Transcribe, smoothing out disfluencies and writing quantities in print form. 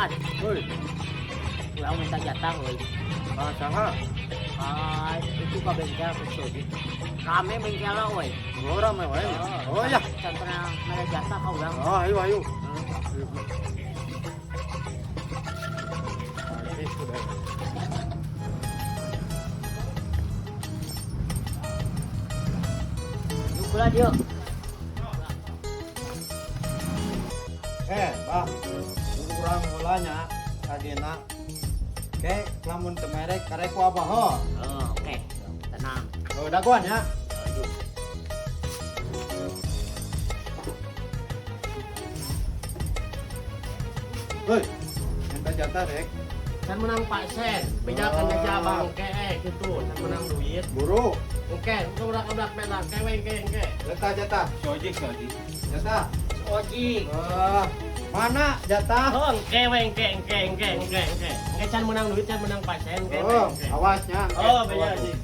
Ad, Woi, urang minta jatah euy. ah, saha? Ah, itu ka bengkel ke Soji. Rame bengkelna euy. Oh, rame wae. Oh ya. Can pernah mere jatah ka urang. Oh, ayo ayo. Ayo. Habis sudah. Yuk pula dia. Eh, bah. Urang heula nya kagena. Ke, lamun teu merek karek ku abah ho. Oh, oke. Tenang. Oh, dagoan ya. Yuk. Woi, minta jatah rek. Can menang Pak Sen, bejakan aja abang ke gitu, can menang duit. Buru, Oke, itu udah keblak pelang, ke weng ke ke. jatah jatah. Si ojek, si ojek. Jatah. Ojik. Eh, mana jatah? Oh, ke weng ke ke ke ke ke. Ke can menang duit, can menang Pak Sen, ke Oh, weng ke. awasnya. Oh, beja ojek.